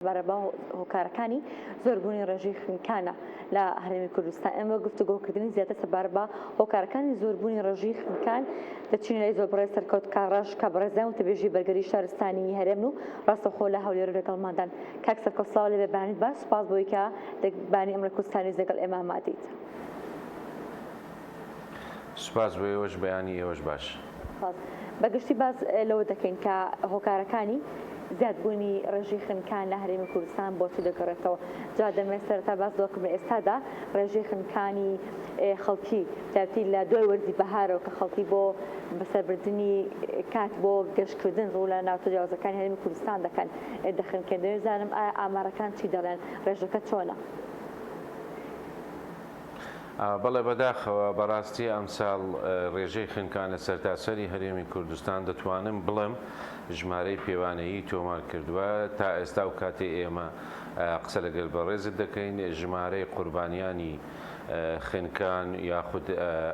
سەبارەت بە هۆکارەکانی زۆربوونی ڕێژەی خنکانە لە هەرێمی کوردستان. ئێمە گفتوگۆکردنی زیاتر سەبارەت بە هۆکارەکانی زۆربوونی ڕێژەی خنکان دەچینە لای زۆر بەڕێز سەرکەوت کاڕەش کە بەڕێزیان وتەبێژی بەرگری شارستانی هەرێمن و ڕاستەوخۆ لە هەولێر و لەگەڵماندان. کاک سەرکەوت سڵاو لێبێ بەیانیت باش سوپاس بۆی کە بەیانی ئەمڕۆی کوردستانیش لەگەڵ ئێمە ئامادەیت. سوپاس بۆ ئێوەش بەیانی ئێوەش باش. سوپاس. بە گشتی باس لەوە دەکەین کە هۆکارەکانی زیادبوونی ڕێژەی خنکان لە هەرێمی کوردستان بۆچی دەگەڕێتەوە؟ جا دەمەوێت سەرەتا باس لەوە بکەم لە ئێستادا ڕێژەی خنکانی خەڵکی تایبەتی لە دوای وەرزی بەهارەوە کە خەڵکی بۆ بەسەربردنی کات بۆ گەشتکردن ڕوو لە ناوچە جیاوازەکانی هەرێمی کوردستان دەکەن دەخنکێن. دەمەوێت بزانم ئایا ئامارەکان چی دەڵێن؟ ڕێژەکە چۆنە؟ بەڵێ بەداخەوە بەڕاستی ئەمساڵ ڕێژەی خنکان لە سەرتاسەری هەرێمی کوردستان دەتوانم بڵێم ژمارەی پێوانەیی تۆمار کردووە تا ئێستا و کاتێ ئێمە قسە لەگەل بەڕێزت دەکەین ژمارەی قوربانیانی خنکان یاخود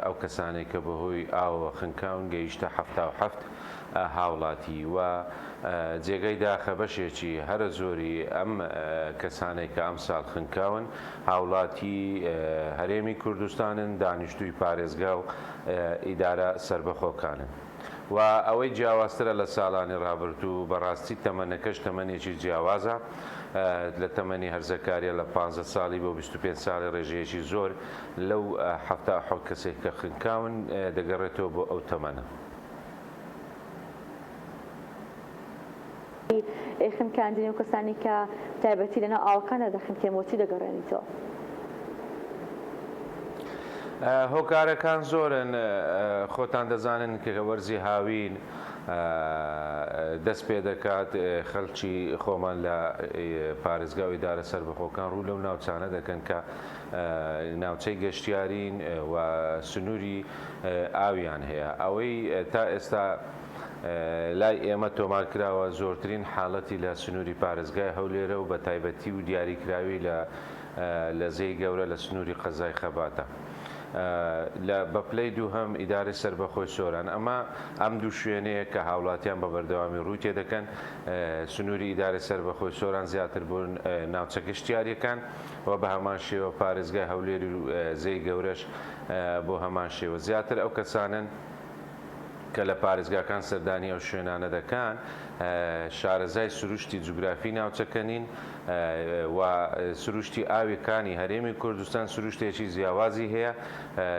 ئەو کەسانەی کە بەهۆی ئاوەوە خنکاون گەیشتە 77 هاوڵاتی و جێگەی داخە بەشێکی هەرە زۆری ئەم کەسانەی کە ئەمساڵ خنکاون هاوڵاتی هەرێمی کوردستانن، دانیشتووی پارێزگا و ئیدارە سەربەخۆکانن و ئەوەی جیاوازترە لە ساڵانی ڕابردوو بەڕاستی تەمەنەکەش تەمەنێکی جیاوازە لە تەمەنی هەرزەکاریە لە 15 ساڵی بۆ 25 ساڵی ڕێژەیەکی زۆر لەو 77 کەسێک کە خنکاون دەگەڕێتەوە بۆ ئەو تەمەنە. خنکاندنی ئەو کەسانەی کە تایبەتی لەناو ئاوەکاندا دەخنکێن بۆچی دەگەڕێنیتەوە؟ هۆکارەکان زۆرن، خۆتان دەزانن کە وەرزی هاوین دەست پێ دەکات، خەڵکی خۆمان لە پارێزگا و ئیدارە سەربەخۆکان ڕوو لەو ناوچانە دەکەن کە ناوچەی گەشتیارین و سنووری ئاویان هەیە. ئەوەی تا ئێستا لای ئێمە تۆمارکراوە زۆرترین حاڵەتی لە سنووری پارێزگای هەولێرە و بە تایبەتی و دیاریکراوی لە لە زێی گەورە لە سنووری قەزای خەباتە. لە بە پلەی دووهەم ئیدارەی سەربەخۆی سۆران. ئەمە ئەم دوو شوێنەیە کە هاوڵاتیان بە بەردەوامی ڕووی تێدەکەن. سنووری ئیدارەی سەربەخۆی سۆران زیاتر بوون ناوچە گەشتیارییەکان و بە هەمان شێوە پارێزگای هەولێر و زێی گەورەش بۆ هەمان شێوە زیاتر ئەو کەسانەن کە لە پارێزگاکان سەردانی ئەو شوێنانە دەکەن شارەزای سروشتی جوگرافی ناوچەکە نین و سروشتی ئاویەکانی هەرێمی کوردستان سروشتێکی جیاوازی هەیە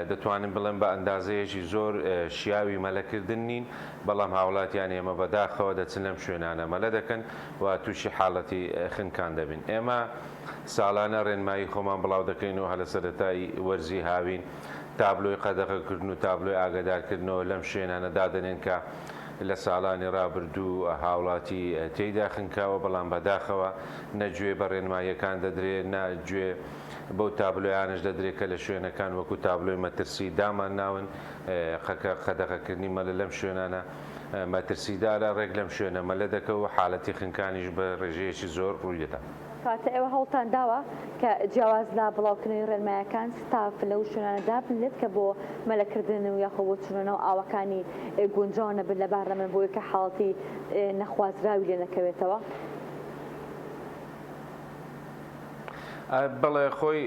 دەتوانم بڵێم بە ئەندازەیەکی زۆر شیاوی مەلەکردن نین بەڵام هاوڵاتیان ئێمە بەداخەوە دەچن لەم شوێنانە مەلە دەکەن و تووشی حاڵەتی خنکان دەبین ئێمە ساڵانە ڕێنمایی خۆمان بڵاو دەکەینەوە هەر لە سەرەتای وەرزی هاوین تابلۆی قەدەغەکردن و تابلۆی ئاگادارکردنەوە لەم شوێنانە دادەنێن کە لە ساڵانی ڕابردوو هاوڵاتی تێیدا خنکاوە، بەڵام بەداخەوە نە گوێ بە ڕێنماییەکان دەدرێ نە گوێ بەو تابلۆیانەش دەدرێ کە لە شوێنەکان وەکو تابلۆی مەترسی دامانناون، قەکە قەدەغەکردنی مەلە لەم شوێنانە مەترسیدارە، ڕێک لەم شوێنە مەلە دەکە و حالەتی خنکانیش بە ڕێژەیەکی زۆر ڕووی دەدا. کەواتە ئێوە هەوڵتان داوە کە جیاواز لە بڵاوکردنەوەی ڕێنمایەکان ستاف لەو شوێنانە دابنرێت کە بۆ مەلەکردن و یاخۆ بۆ چوونە ناو ئاوەکانی گونجاو نەبن لەبار نەبن بۆ ئەوەی کە حاڵەتی نەخوازراوی لێ نەکەوێتەوە؟ بەڵێ خۆی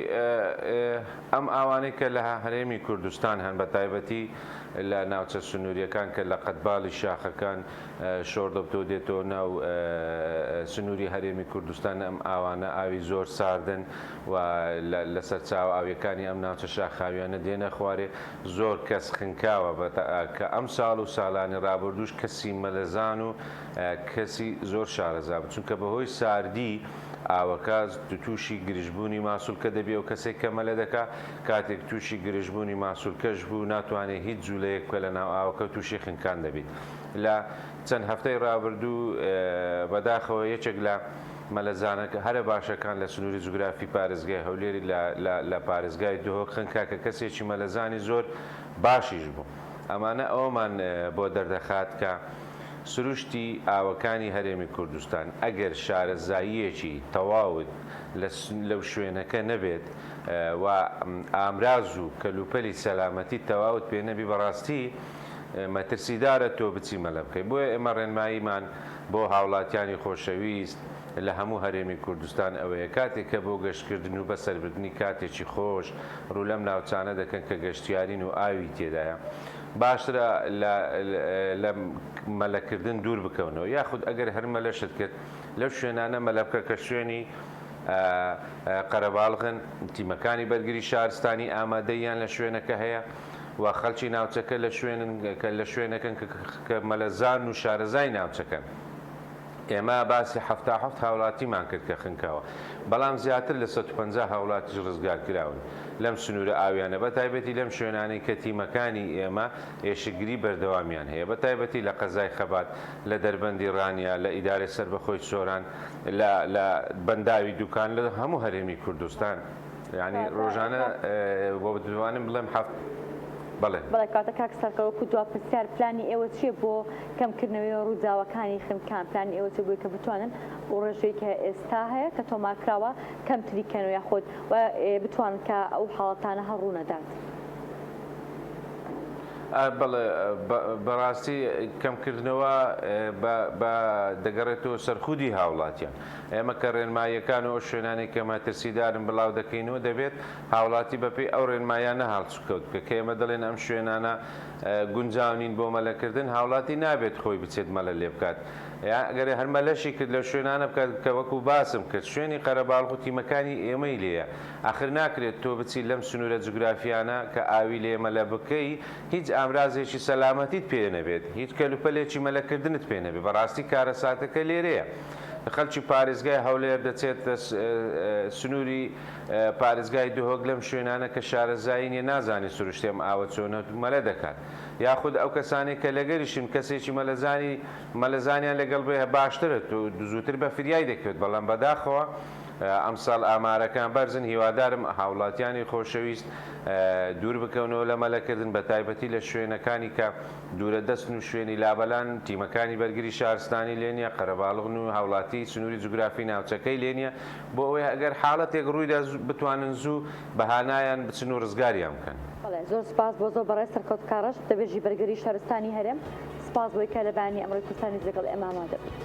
ئەم ئاوانەی کە لە هەرێمی کوردستان هەن بە تایبەتی لە ناوچە سنووریەکان کە لە قەدباڵی شاخەکان شۆڕدەبتەوە دێتەوە ناو سنووری هەرێمی کوردستان، ئەم ئاوانە ئاوی زۆر ساردن و لە سەرچاوە ئاویەکانی ئەم ناوچە شاخاویانە دێنە خوارێ، زۆر کەس خنکاوە کە ئەم ساڵ و ساڵانی ڕابردووش کەسی مەلەزان و کەسی زۆر شارەزا بوو، چونکە بەهۆی ساردی ئاوەکە تووشی گرژبوونی ماسولکە دەبی، ئەو کەسێک کە مەلە دەکا کاتێک تووشی گرژبوونی ماسولکەش بوو ناتوانێت هیچ جوولەیەک بکە لە ناو ئاوەکە تووشی خنکان دەبیت. لە چەند هەفتەی ڕابردوو بەداخەوە یەکێک لە مەلەزانە هەرە باشەکان لە سنووری جوگرافی پارێزگای هەولێری لە پارێزگای دهۆک خنکا کە کەسێکی مەلەزانی زۆر باشیش بوو. ئەمانە ئەوەمان بۆ دەردەخات کە سروشتی ئاوەکانی هەرێمی کوردستان ئەگەر شارەزاییەکی تەواوت لەو شوێنەکە نەبێت و ئامراز و کەلوپەلی سەلامەتی تەواوت پێ نەبی بەڕاستی مەترسیدارە تۆ بچی مەلە بکەی بۆیە ئێمە ڕێنماییمان بۆ هاوڵاتیانی خۆشەویست لە هەموو هەرێمی کوردستان ئەوەیە کاتێک کە بۆ گەشتکردن و بەسەربردنی کاتێکی خۆش ڕوو لەم ناوچانە دەکەن کە گەشتیارین و ئاوی تێدایە باشترە لە لە مەلەکردن دوور بکەونەوە یاخود ئەگەر هەر مەلەشت کرد لەو شوێنانە مەلە بکە کە شوێنی قەرەباڵغن، تیمەکانی بەرگری شارستانی ئامادەییان لە شوێنەکە هەیە و خەڵکی ناوچەکە لە شوێنن کە لە شوێنەکەن کە مەلەزان و شارەزای ناوچەکەن. ئێمە باسی 77 هاوڵاتیمان کرد کە خنکاوە، بەڵام زیاتر لە 150 هاوڵاتیش ڕزگارکراون لەم سنوورە ئاویانە، بە تایبەتی لەم شوێنانەی کە تیمەکانی ئێمە ئێشکگری بەردەوامیان هەیە، بە تایبەتی لە قەزای خەبات، لە دەربەندی ڕانیە، لە ئیدارەی سەربەخۆی سۆران، لە لە بەنداوی دوکان، لە هەموو هەرێمی کوردستان. یانی ڕۆژانە بۆ دەتوانم بڵێم حەفت بەڵێ. بەڵێ کەواتە کاک سەرکە وەکو دوا پرسیار پلانی ئێوە چییە بۆ کەمکردنەوەی ڕووداوەکانی خنکان پلانی ئێوە چیە بۆی کە بتوانن ئەو ڕێژەی کە ئێستا هەیە کە تۆمار کراوە کەمتری کەنەوە یاخود و بتوانن کە ئەو حاڵەتانە هەر ڕوونەدات؟ بەڵێ بەڕاستی کەمکردنەوە بە دەگەڕێتەوە سەر خودی هاوڵاتیان. ئێمە کە ڕێنماییەکان و ئەو شوێنانەی کە مەترسیدارن بڵاو دەکەینەوە دەبێت هاوڵاتی بەپێی ئەو ڕێنماییانە هەڵسوکەوت بکە کە ئێمە دەڵێن ئەم شوێنانە گونجاو نین بۆ مەلەکردن هاوڵاتی نابێت خۆی بچێت مەلە لێ بکات یان ئەگەر هەر مەلەشی کرد لەو شوێنانە بکات کە وەکو باسم کرد شوێنی قەرەباڵغ و تیمەکانی ئێمەی لێیە ئاخر ناکرێت تۆ بچی لەم سنوورە جوگرافیانە کە ئاوی لێ مەلە بکەی هیچ ئامرازێکی سەلامەتیت پێ نەبێت، هیچ کەلوپەلێکی مەلەکردنت پێ نەبێت، بەڕاستی کارەساتەکە لێرەیە. خەڵکی پارێزگای هەولێر دەچێتە سنووری پارێزگای دهۆک لەم شوێنانە کە شارەزایی نیە نازانێت سروشتی ئەم ئاوە چۆنە مەلە دەکات. یاخود ئەو کەسانەی کە لەگەریشن کەسێکی مەلەزانی مەلەزانیان لەگەڵ بێ باشترە زووتر بە فریای دەکەوێت، بەڵام بەداخەوە ئەمساڵ ئامارەکان بەرزن، هیوادارم هاوڵاتیانی خۆشەویست دوور بکەونەوە لە مەلەکردن بەتایبەتی لە شوێنەکانی کە دوورە دەستن و شوێنی لابەلان، تیمەکانی بەرگری شارستانی لێ نییە، قەرەباڵغن و هاوڵاتی سنووری جوگرافی ناوچەکەی لێ نییە، بۆ ئەوەی ئەگەر حاڵەتێک ڕوویدا بتوانن زوو بە هانایان بچن و ڕزگاریان بکەن. بەڵێ زۆر سوپاس بۆ زۆر بەڕێز سەرکەوت کاڕەش وتەبێژی بەرگری شارستانی هەرێم، سوپاس بۆی کە لە بەیانی ئەمڕۆی کوردستان نیوز لەگەڵ ئێمە ئامادە بوویت.